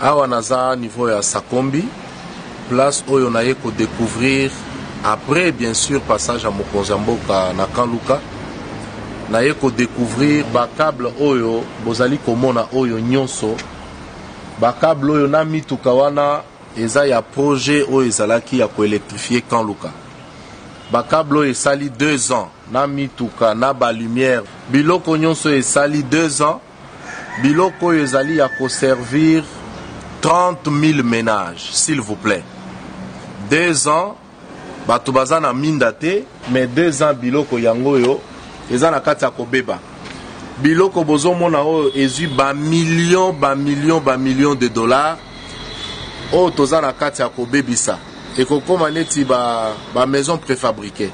Awa naza niveau ya Sakombi, place oyo naye ko decouvrir après bien sur passage ya mokonzi ya mboka na Camp Luka, naye ko decouvrir ba cable oyo bozali komona oyo nyonso, ba cable oyo na mituka wana eza ya projet oyo ezalaki ya ko electrifier Camp Luka. Ba cable oyo esali 2 ans na mituka na ba lumière, biloko nyonso esali 2 ans. Biloko oyo ezali ya ko servir 30 000 menages, s'il vous plaît. 2 ans bato baza na minda te, mais 2 ans biloko yango oyo eza na kati ya kobeba. Biloko bozomona oyo ezwi ba millions, ba millions, ba millions de dollars oyo toza na kati ya kobebisa, ekokoma neti ba maison préfabriquée.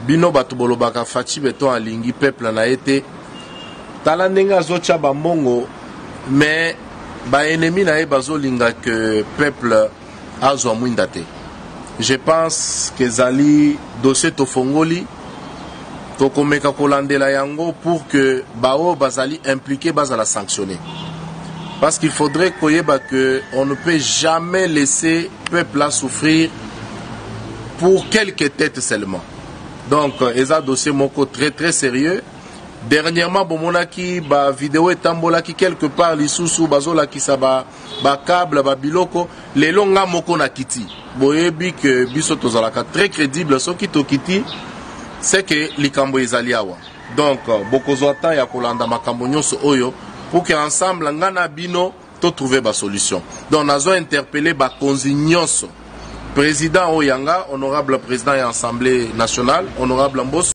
Bino bato bolobaka Fatshi Beton alingi peuple na ye te, tala ndenge azotya bambongo, mais ba ennemi na ye bazolinga que peuple azwa mwinda te. Je pense que ezali dossier tofongoli, tokomeka kolandela yango pour que baoyo bazali impliqué bazala sanctionné, parce qu'il faudrait koyeba que on ne peut jamais laisser peuple à souffrir pour quelques têtes seulement. Donc eza dossier moko très très sérieux. Dernièrement bomonaki ba vidéo etambolaki quelque part lisusu, bazolakisa ba câble, ba biloko. Lelo nga moko na kiti, boyebi que biso tozalaka très crédible, soki tokiti c'est que likambo ezali awa. Donc bokozwa temps ya kolanda makambo nyonso oyo pour que ensemble nga na bino to trouver ba solution. Donc nazo interpeller bakonzi nyonso, président oyo yanga, honorable président ya Assemblée nationale, honorable Mboso.